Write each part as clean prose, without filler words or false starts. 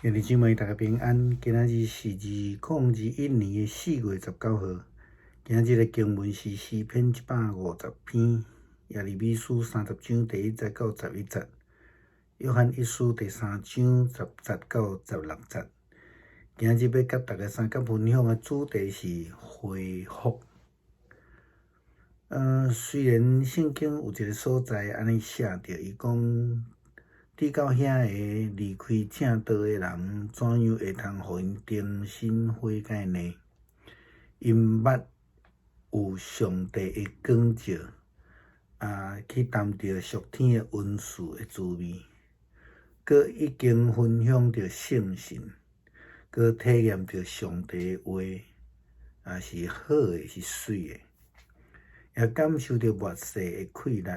兄弟姊妹，大家平安。今仔日是2021年4月19號。今仔日的經文是詩篇150篇，耶利米書30章第1節到11節，約翰一書第三章10節到16節。今仔日欲佮大家相共分享的主題是恢復。雖然聖經有一个所在按呢寫著，伊講，拄到遐个離開正道的人，怎樣會通予𪜶重新悔改呢？𪜶捌有上帝的光照，啊，去擔著屬天的恩賜的滋味，閣已經分享著聖神，閣體驗著上帝的話，啊，是好的，是媠的，也感受著末世的氣力，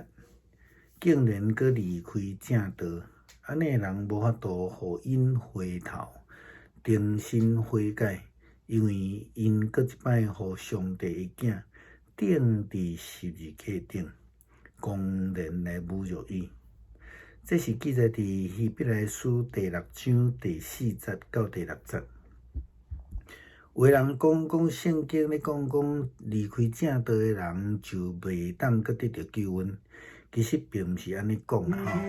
竟然閣離開正道，按呢的人無法度予𪜶回頭，重新悔改，因為𪜶閣一擺予上帝的囝釘佇十字架頂，公然來侮辱伊。這是記載佇希伯來書第六章第四節到第六節。有的人講講聖經咧講講離開正道的人就袂當閣得著救恩，其實並毋是按呢講啦吼，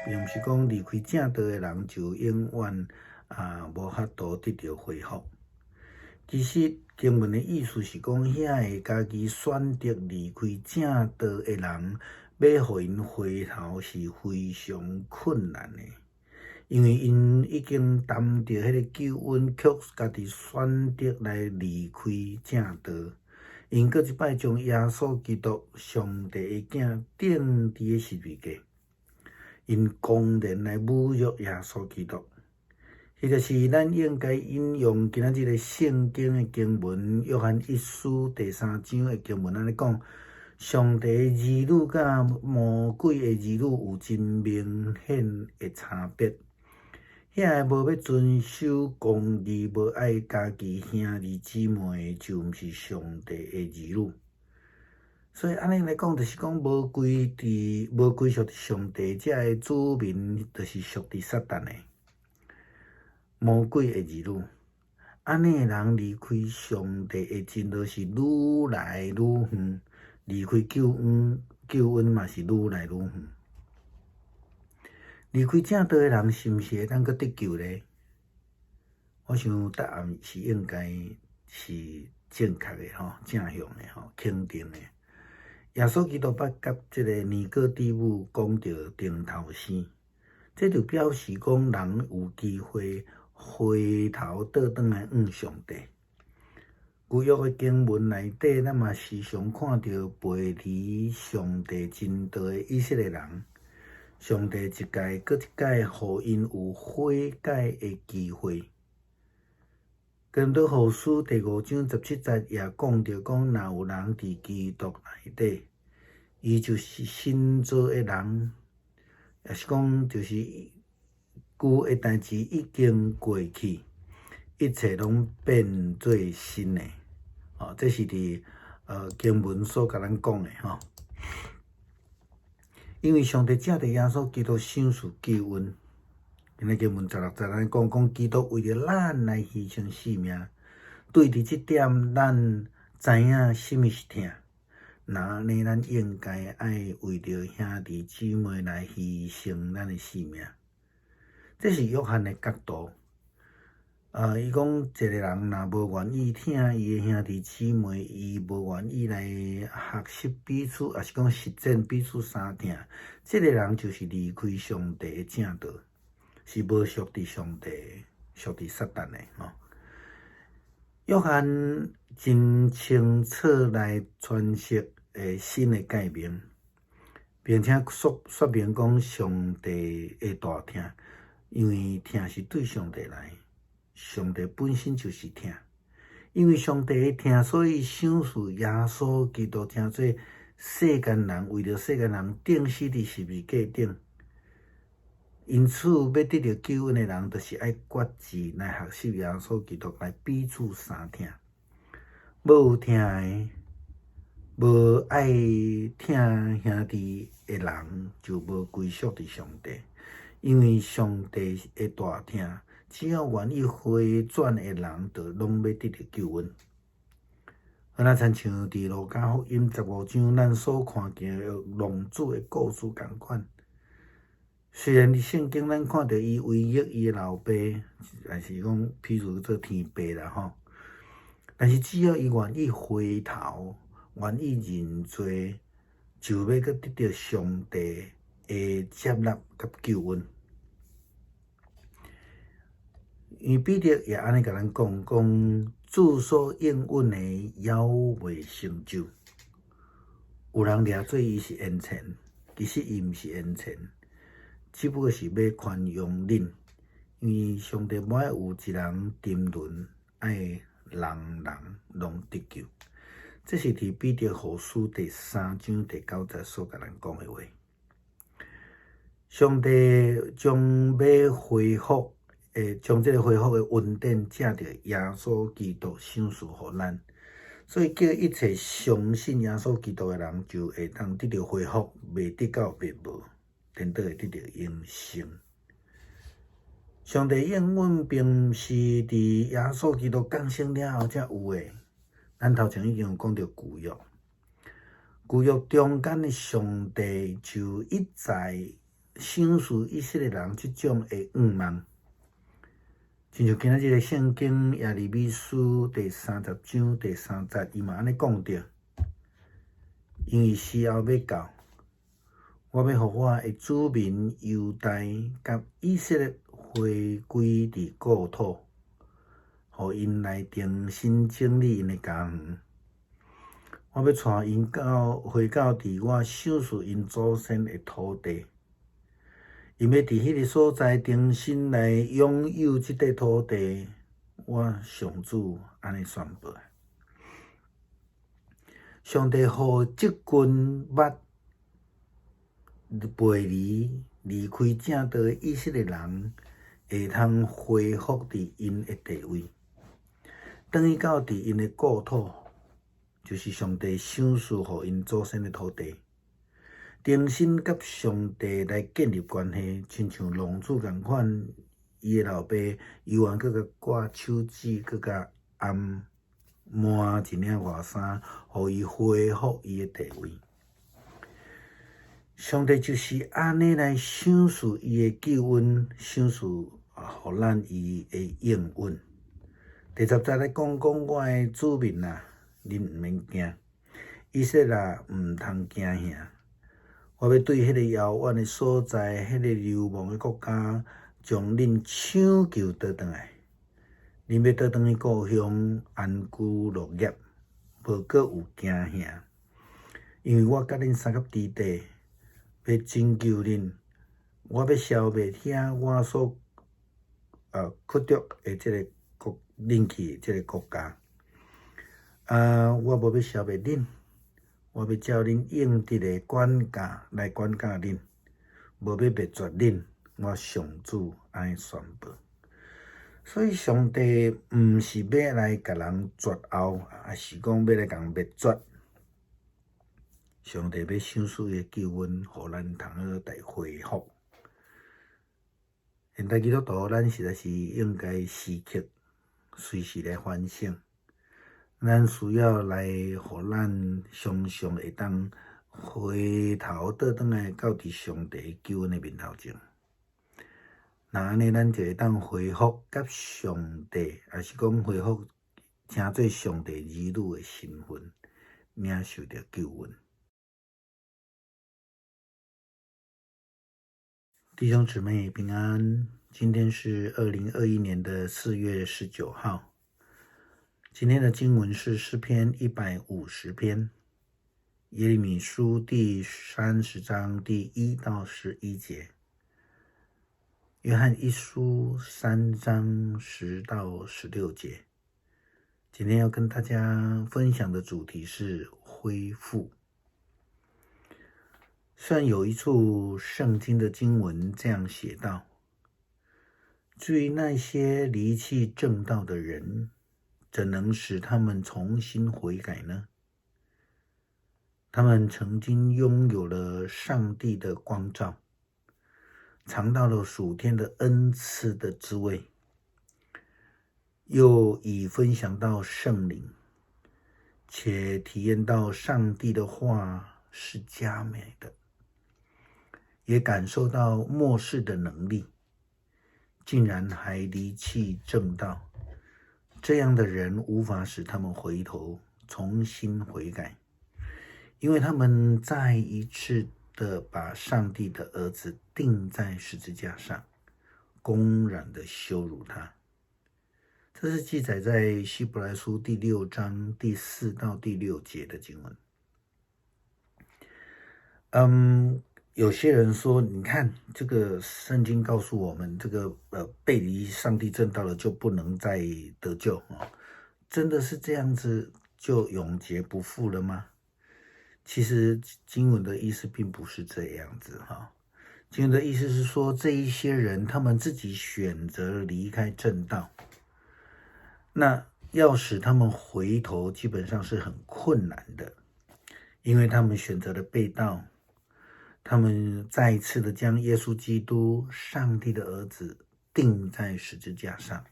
並毋是講離開正道的人就永遠啊無法度得著恢復。其實經文的意思是講，遐个家己選擇離開正道的人，欲予𪜶回頭是非常困難的。因為𪜶已經擔著彼个救恩，卻家己選擇來離開正道。𪜶閣一擺將耶穌基督上帝的囝釘佇个十字架，𪜶公然來侮辱耶穌基督。或者是咱應該引用今仔日个聖經的經文，約翰一書第三章的經文按呢講：上帝的兒女佮魔鬼的兒女有真明顯的差別。遐个無欲遵守公義、無愛家己兄弟姊妹，就毋是上帝的兒女。所以按呢來講，就是講無歸佇無歸屬佇上帝遮的子民，就是屬佇撒旦的魔鬼的兒女。按呢的人離開上帝的真道是愈來愈遠，離開救恩，救恩嘛是愈來愈遠。離開正道的人，是毋是會當閣得救咧？我想答案是應該是正確的吼，正向的吼，肯定的。耶穌基督捌佮這个尼哥底母講著重頭生，這就表示講人有機會回頭倒轉來向上帝。舊約的經文內底，咱嘛時常看著背離上帝真道的以色列人。上帝一屆閣一屆，予𪜶有悔改的機會。哥林多後書第五章17節也講著講，若有人佇基督內底，伊就是新造的人，也是講就是舊的代誌已經過去，一切攏變做新的。哦，這是佇經文所共咱講的吼。因為上帝藉著耶穌基督賞賜救恩，今仔經文16節按呢講，講基督為著咱來犧牲性命，對佇這點，咱知影啥物是疼，那按呢咱應該愛為著兄弟姊妹來犧牲咱的性命。這是約翰的角度。伊講一個人若無願意疼伊的兄弟姊妹，伊無願意來學習彼此，抑是講實踐彼此相疼，這个人就是離開上帝的正道，是無屬佇上帝，屬佇撒旦的吼。約翰真清楚來詮釋新的誡命，並且說說明講上帝的大疼，因為疼是對上帝來。上帝本身就是疼，因為上帝的疼，所以賞賜耶穌基督成做世間人，為著世間人釘死佇十字架頂。因此，欲得著救恩的人，就是愛決志來學習耶穌基督，來彼此相疼。無有疼的，無愛疼兄弟的人，就無歸屬佇上帝，因為上帝的大疼。只要願意回轉的人，就攏欲得著救恩。好若親像佇路加福音15章，咱所看見的浪子的故事仝款。雖然佇聖經咱看著伊違逆伊的老爸，還是講譬如做天父啦吼，但是只要伊願意回頭，願意認罪，就欲閣得著上帝的接納佮救恩。因為彼得也按呢共咱講，講主所應允的猶未成就。有人掠做伊是延遲，其實伊毋是延遲，只不過是欲寬容恁，因為上帝無愛有一人沉淪，愛人人攏得救。這是佇彼得後書第三章第九節所共咱講的話。上帝將欲恢復，將這个恢復的恩典，藉著耶穌基督賞賜予咱，所以叫一切相信耶穌基督的人，就會當得著恢復，袂得到滅亡，顛倒會得著永生。上帝應允並毋是佇耶穌基督降生了後才有的，咱頭前已經有講著舊約，舊約中間的上帝就一再賞賜以色列人這種的願望。親像今仔日的聖經耶利米書第三十章第三節，伊嘛按呢講著，因為時候欲到，我欲予我的子民猶大佮以色列回歸佇故土，予𪜶來重新整理𪜶的家園。我欲帶𪜶到回到佇我賞賜𪜶祖先的土地。𪜶欲佇彼个所在重新來擁有這塊土地，我上主按呢宣布。上帝予這群捌背離離開正道的以色列人，會通恢復佇𪜶的地位，轉去到佇𪜶的故土，就是上帝賞賜予𪜶祖先的土地。重新佮上帝來建立關係，親像浪子仝款，伊的老爸猶原閣共掛手指，閣共頷換一領外衫，予伊恢復伊的地位。上帝就是按呢來賞賜伊的救恩，賞賜予咱伊的應允。第十節來講講我的子民啊，恁毋免驚，以色列毋通驚嚇。我欲對彼个遙遠的所在，彼个流亡的國家，將恁搶救倒轉來。恁欲倒轉去故鄉，安居樂業，無閣有驚嚇。因為我佮恁相佮佇地，欲拯救恁。我欲消滅遐我所驅逐的這个國，恁去的這个國家。啊，我無欲消滅恁。我欲照恁應得的管教來管教恁，無欲滅絕恁。我上主按呢宣布。所以上帝毋是欲來共人絕後，抑是講欲來共人滅絕。上帝欲賞賜伊的救恩，予咱通好來恢復。現代基督徒，咱實在是應該時刻隨時來反省。咱需要來予咱常常會當回頭倒轉來到佇上帝救恩的面頭前。若按呢，咱就會當恢復佮上帝，抑是講恢復成做上帝兒女的身份，領受著救恩。弟兄姊妹平安，今天是2021年的4月19號。今天的經文是詩篇150篇，耶利米書第30章第1到11節，約翰一書3章10到16節。今天要跟大家分享的主題是恢復。雖然有一處聖經的經文這樣寫道：至於那些離棄正道的人，怎能使他們重新悔改呢？他們曾經擁有了上帝的光照，嘗到了屬天的恩賜的滋味。又已分享到聖靈，且體驗到上帝的話是佳美的，也感受到末世的能力，竟然還離棄正道，這樣的人無法使他們回頭重新悔改，因為他們再一次的把上帝的兒子釘在十字架上，公然的羞辱他。這是記載在希伯來書第六章第四到第六節的經文。有些人說，你看這個聖經告訴我們，這個背離上帝正道了就不能再得救啊，真的是這樣子就永劫不復了嗎？其實經文的意思並不是這樣子哈。經文的意思是說，這一些人他們自己選擇離開正道，那要使他們回頭，基本上是很困難的，因為他們選擇了背道。他們再一次的將耶穌基督，上帝的兒子，釘在十字架上。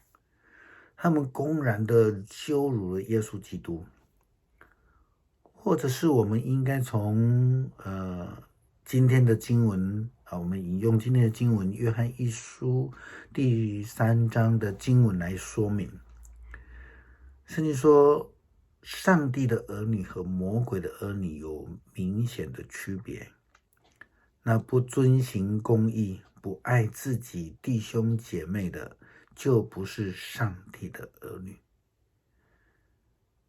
他們公然的羞辱了耶穌基督，或者是我們應該從今天的經文啊，我們引用今天的經文《約翰一書》第三章的經文來說明。聖經說，上帝的兒女和魔鬼的兒女有明顯的區別。那不遵行公義、不愛自己弟兄姐妹的，就不是上帝的兒女。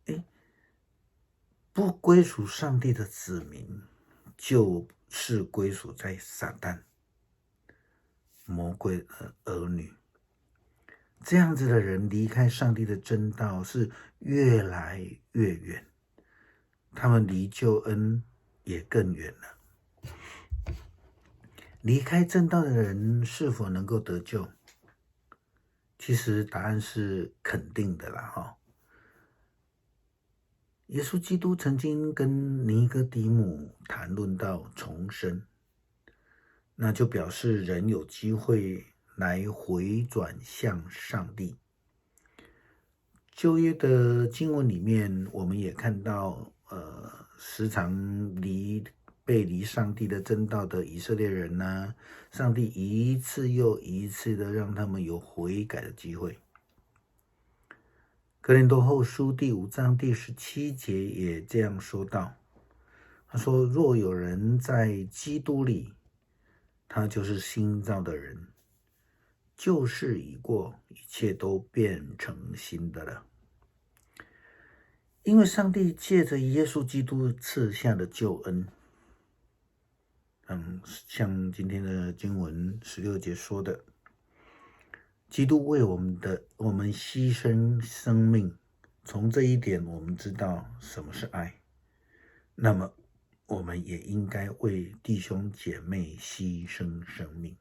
誒，不歸屬上帝的子民，就是歸屬在撒旦、魔鬼的兒女。這樣子的人離開上帝的真道是越來越遠，他們離救恩也更遠了。離開正道的人是否能夠得救？其實答案是肯定的啦，哈。耶穌基督曾經跟尼哥底母談論到重生，那就表示人有機會來回轉向上帝。舊約的經文裡面，我們也看到，時常背離上帝的真道的以色列人呢，上帝一次又一次的讓他們有悔改的機會。哥林多後書第五章第17節也這樣說道：“他說，若有人在基督裡，他就是新造的人，舊事已過，一切都變成新的了。”因為上帝借着耶穌基督賜下的救恩。像今天的經文16節說的，基督為我們犧牲生命，從這一點我們知道什麼是愛。那麼我們也應該為弟兄姐妹犧牲生命。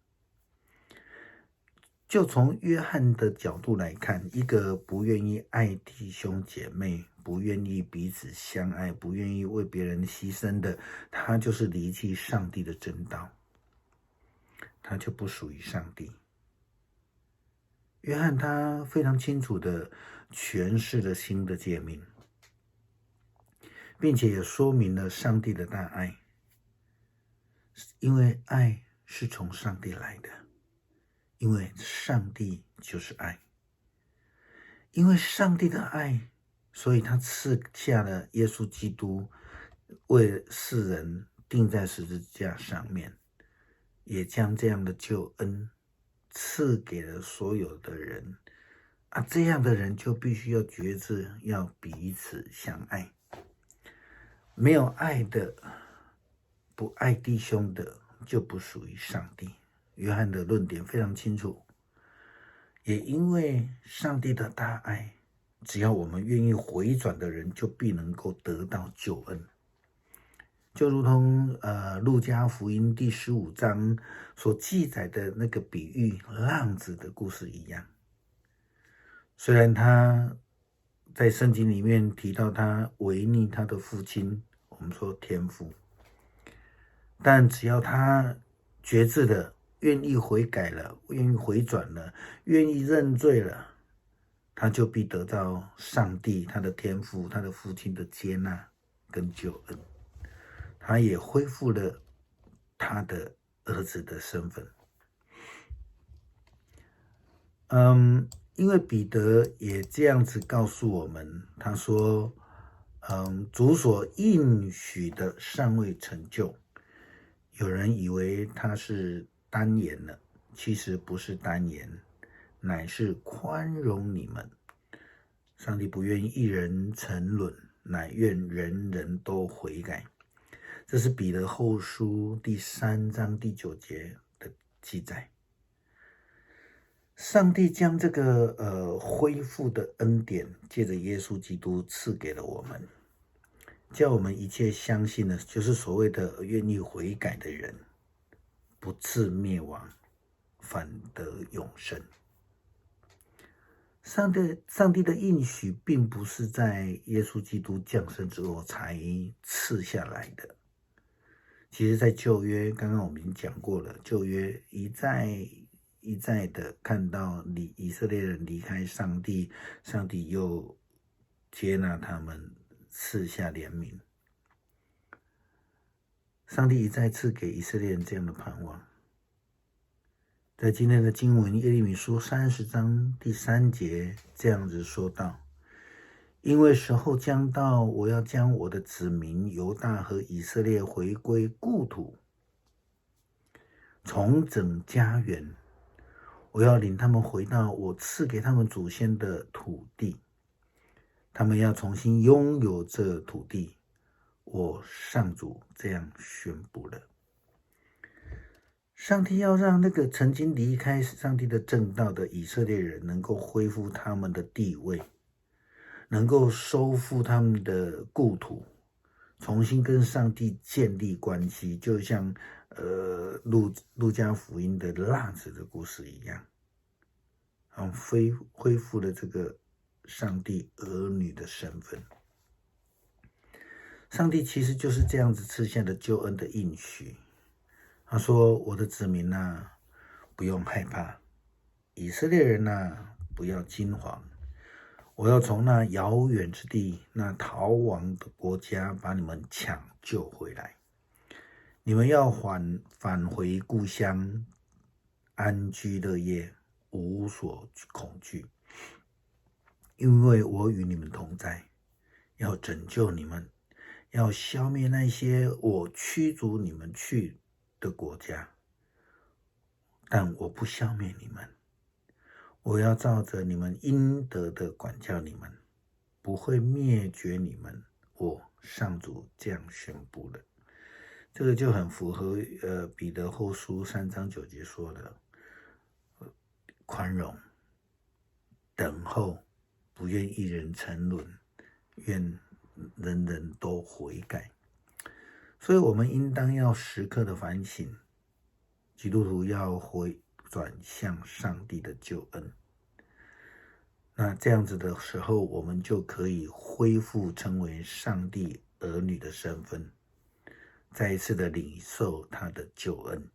就從約翰的角度來看，一個不願意愛弟兄姐妹，不願意彼此相愛，不願意為別人犧牲的，他就是離棄上帝的真道，他就不屬於上帝。約翰他非常清楚的詮釋了新的誡命，並且也說明了上帝的大愛，因為愛是從上帝來的，因為上帝就是愛，因為上帝的愛，所以他賜下了耶穌基督，為世人釘在十字架上面，也將這樣的救恩賜給了所有的人。啊，這樣的人就必須要決志，要彼此相愛。沒有愛的，不愛弟兄的，就不屬於上帝。約翰的論點非常清楚，也因為上帝的大愛，只要我們願意回轉的人，就必能夠得到救恩。就如同路加福音第15章所記載的那個比喻浪子的故事一樣。雖然他在聖經裡面提到他違逆他的父親，我們說天父，但只要他決志的願意悔改了，願意回轉了，願意認罪了，他就必得到上帝、他的天父、他的父親的接納跟救恩。他也恢復了他的兒子的身份。因為彼得也這樣子告訴我們，他說：“主所應許的尚未成就，有人以為他是耽延了，其實不是耽延，乃是寬容你們。上帝不願意一人沉淪，乃願人人都悔改。”這是彼得後書第三章第九節的記載。上帝將這個恢復的恩典，借着耶穌基督賜給了我們，叫我們一切相信的，就是所謂的願意悔改的人，不致滅亡，反得永生。上帝的應許，並不是在耶穌基督降生之後才賜下來的。其實，在舊約，剛剛我們已經講過了，舊約一再一再的看到以色列人離開上帝，上帝又接納他們，賜下憐憫。上帝一再賜給以色列人這樣的盼望。在今天的經文耶利米書30章第3節這樣子說道：“因為時候將到，我要將我的子民猶大和以色列回歸故土，重整家園。我要領他們回到我賜給他們祖先的土地，他們要重新擁有這土地。我上主這樣宣布了。”上帝要讓那個曾經離開上帝的正道的以色列人，能夠恢復他們的地位，能夠收復他們的故土，重新跟上帝建立關係，就像路加福音的浪子的故事一樣，然後恢復了這個上帝兒女的身份。上帝其實就是這樣子賜下的救恩的應許。他說：“我的子民啊，不用害怕；以色列人啊，不要驚惶。我要從那遙遠之地、那逃亡的國家，把你們搶救回來。你們要返回故鄉，安居樂業，無所恐懼，因為我與你們同在，要拯救你們，要消滅那些我驅逐你們去的國家，但我不消滅你們，我要照着你們應得的管教你們，不會滅絕你們。我上主這樣宣布了。這個就很符合彼得後書三章九節說的寬容、等候，不願一人沉淪，願人人都悔改。所以，我們應當要時刻的反省，基督徒要回轉向上帝的救恩。那這樣子的時候，我們就可以恢復成為上帝兒女的身份，再一次的領受他的救恩。